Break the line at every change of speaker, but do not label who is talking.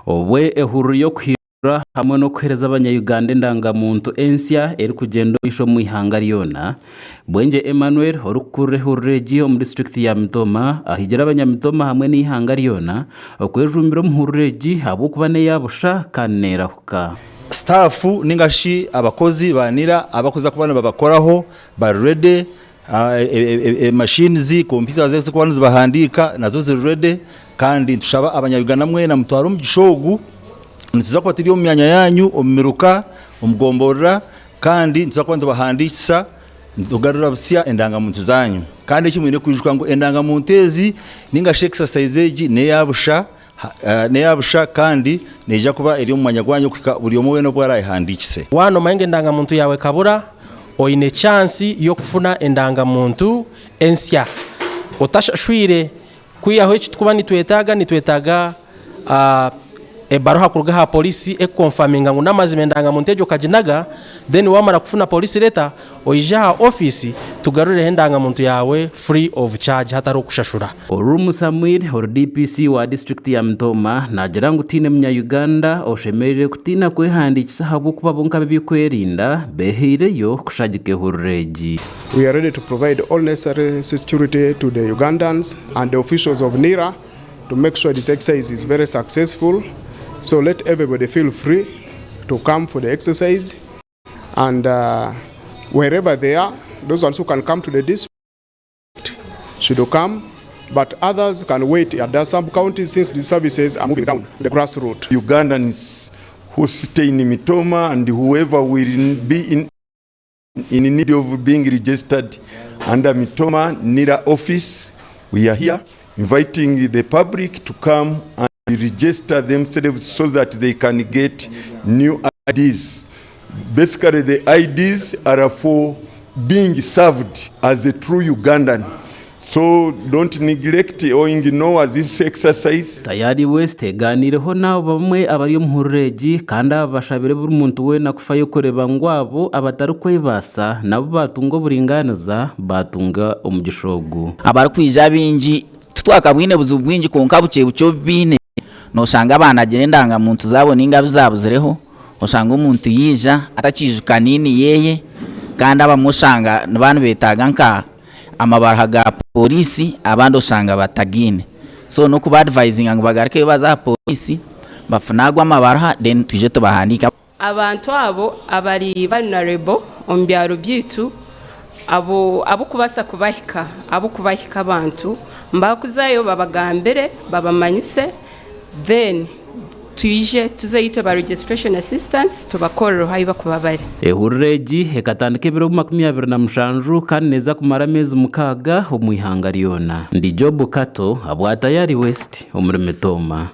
Obwe ehururu y'okuhindura hamwe n'okuheereza abanya-Uganda endanga-muntu ensya erikugyenda omu maisho omu ihanga ryona, Bwengye Emmanuel orikukurira ehururu egi omu disiturikiti ya Mitooma ahigire abanya-Mitooma hamwe n'eihanga ryona okwejumbira omu hururu egi ahabw'okuba n'eya busha kandi neerahuka.
Staff ninga shi abakozi ba NIRA abakuza kuba nibabakoraho bari ready, machines, computers ezikuba nizibahandiika nazo ziri ready kandi nitushaba abanya Uganda mwena mutware omugisha ogu, nituza kuba turi omu myanya yanyu omu miruka, omu gomborora kandi nituza kuba nitubahandiikisa nitugarura busya endangamuntu zanyu. Kandi eki mwine kwijuka ngu endangamuntu ezi ninga shi exercise egi neya busha. N'eya busha kandi neija kuba eri omu mwanya gwanyu okuhika buri omwe weena obu araayehandiikise.
Waaba noomanya ngu endangamuntu yaawe ekabura, oine chansi y'okufuna endangamuntu ensya otashashwire. Kwihaho eki turikuba nitwetaaga, nitwetaaga ebaruha kuruga aha pooriisi erikukonfaminga ngu n'amazima endangamuntu egyo okaginaga, then waamara kufuna pooriisi letter, Oije aha ofiisi tugarureho endangamuntu yaawe free of charge hatariho kushashura.
Orumu Samuel, ori DPC wa disiturikiti ya Mitooma naagira ngu tihaine munya-Uganda oshemereire kutiina kwehandiikisa ahabw'okuba bo nk'ab'eby'okwerinda behaireyo kushagika ehururu egi.
We are ready to provide all necessary security to the Ugandans and the officials of NIRA to make sure this exercise is very successful. So let everybody feel free to come for the exercise. And wherever they are, those ones who can come to the district should come, but others can wait at the sub-counties since the services are moving down the grassroots.
Ugandans who stay in Mitooma and whoever will be in, in need of being registered under Mitooma NIRA office, we are here inviting the public to come and register themselves so that they can get new IDs. Basically, the IDs are for being served as a true Ugandan. So don't neglect or ignore this exercise.
Tayari West egaaniireho n'abo bamwe abari omu hururu egi kandi aba bashabire buri muntu weena kufayo kureeba ngu abo abatarikwebaasa nabo baatunga oburingaaniza baatunga omugisha ogu.
Abarikwija baingi Titwakabwine buzibu bwingi kwonka bukye bukye obu baine, noshanga abaana endangamuntu zaabo ninga abu zaabuzireho, oshanga omuntu yaija atakiijuka niini yeeye kandi abamwe oshanga nibaba nibetaaga nka amabaruha ga pooriisi abandi oshanga batagaine. So n'okuba adivayizinga ngu bagarukeyo baze aha pooriisi bafune ago amabaruha then twije tubahandiike.
Abantu abo abari vulnerable omu byaro byaitu abo abukubaasa kubahika abukubahika abantu nibakuzayo babagambire babamanyise then twije tuzeyo itwe ba registration assistants tubakorereho ahu bakuba bari.
Ehururu egi ekatandika ebiro 27 kandi neeza kumara ameezi mukaaga omu ihanga ryona. Ndi Job Kato, abwa Tayari West omuri Mitooma.